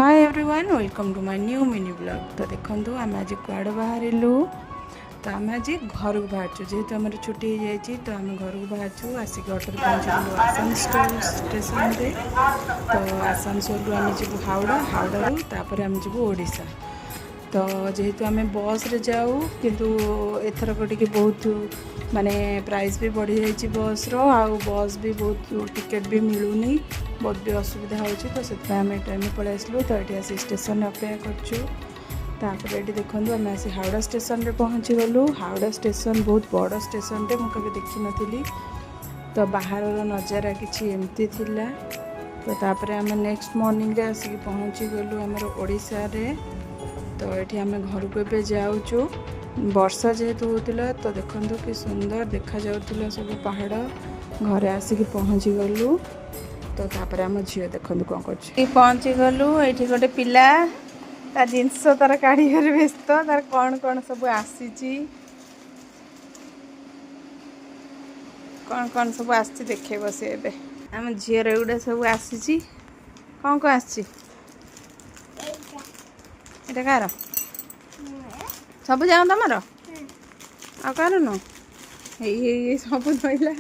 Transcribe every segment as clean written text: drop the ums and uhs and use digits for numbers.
Hi everyone, welcome to my new mini vlog. ତ ଦେଖନ୍ତୁ, ଆମେ ଆଜି କୁଆଡ଼େ ବାହାରିଲୁ। ତ ଆମେ ଆଜି ଘରକୁ ବାହାରିଛୁ। ଯେହେତୁ ଆମର ଛୁଟି ହେଇଯାଇଛି, ତ ଆମେ ଘରକୁ ବାହାରିଛୁ। ଆସିକି ଅଟୋରେ ପହଞ୍ଚିଗଲୁ ଆସାନସୋଲ ଷ୍ଟେସନରେ। ତ ଆସାନସୋଲରୁ ଆମେ ଯିବୁ ହାୱଡ଼ା, ହାୱଡ଼ାରୁ ତାପରେ ଆମେ ଯିବୁ ଓଡ଼ିଶା। ତ ଯେହେତୁ ଆମେ ବସ୍ରେ ଯାଉ, କିନ୍ତୁ ଏଥରକ ଟିକେ ବହୁତ ମାନେ ପ୍ରାଇସ୍ ବି ବଢ଼ିଯାଇଛି ବସ୍ର, ଆଉ ବସ୍ ବି ବହୁତ ଟିକେଟ୍ ବି ମିଳୁନି, ବହୁତ ବି ଅସୁବିଧା ହେଉଛି। ତ ସେଥିପାଇଁ ଆମେ ଟ୍ରେନ୍ରେ ପଳେଇ ଆସିଲୁ। ତ ଏଠି ଆସି ଷ୍ଟେସନରେ ଅପେକ୍ଷା କରୁଛୁ। ତାପରେ ଏଠି ଦେଖନ୍ତୁ, ଆମେ ଆସି ହାୱଡ଼ା ଷ୍ଟେସନରେ ପହଞ୍ଚିଗଲୁ। ହାୱଡ଼ା ଷ୍ଟେସନ ବହୁତ ବଡ଼ ଷ୍ଟେସନଟେ, ମୁଁ କେବେ ଦେଖିନଥିଲି। ତ ବାହାରର ନଜାରା କିଛି ଏମିତି ଥିଲା। ତ ତାପରେ ଆମେ ନେକ୍ସଟ ମର୍ଣ୍ଣିଂରେ ଆସିକି ପହଞ୍ଚିଗଲୁ ଆମର ଓଡ଼ିଶାରେ। ତ ଏଠି ଆମେ ଘରକୁ ଏବେ ଯାଉଛୁ। ବର୍ଷା ଯେହେତୁ ହେଉଥିଲା, ତ ଦେଖନ୍ତୁ କି ସୁନ୍ଦର ଦେଖାଯାଉଥିଲା ସବୁ ପାହାଡ଼। ଘରେ ଆସିକି ପହଞ୍ଚିଗଲୁ। ତ ତାପରେ ଆମ ଝିଅ ଦେଖନ୍ତୁ କ'ଣ କରୁଛି। ପହଞ୍ଚିଗଲୁ। ଏଇଠି ଗୋଟେ ପିଲା ତା ଜିନିଷ ତାର କାଢ଼ିବାରେ ବ୍ୟସ୍ତ। ତାର କ'ଣ କ'ଣ ସବୁ ଆସିଛି, କ'ଣ କ'ଣ ସବୁ ଆସିଛି ଦେଖେଇବ ସେ ଏବେ। ଆମ ଝିଅର ଏଗୁଡ଼ା ସବୁ ଆସିଛି। କ'ଣ କ'ଣ ଆସିଛି? ଏଇଟା କାହାର? ସବୁ ଯାଅ ତମର, ଆଉ କାହାର ନୁହଁ? ଏଇ ଏଇ ସବୁ ଧୋଇଲା।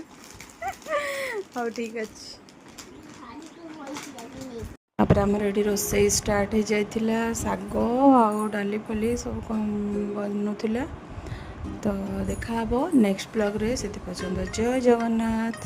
ହଉ, ଠିକ୍ ଅଛି। ତାପରେ ଆମର ଏଠି ରୋଷେଇ ଷ୍ଟାର୍ଟ ହେଇଯାଇଥିଲା। ଶାଗ ଆଉ ଡାଲି ଫାଲି ସବୁ କ'ଣ ବନୁଥିଲା। ତ ଦେଖାହବ ନେକ୍ସଟ ବ୍ଲଗ୍ରେ, ସେଥି ପର୍ଯ୍ୟନ୍ତ ଜୟ ଜଗନ୍ନାଥ।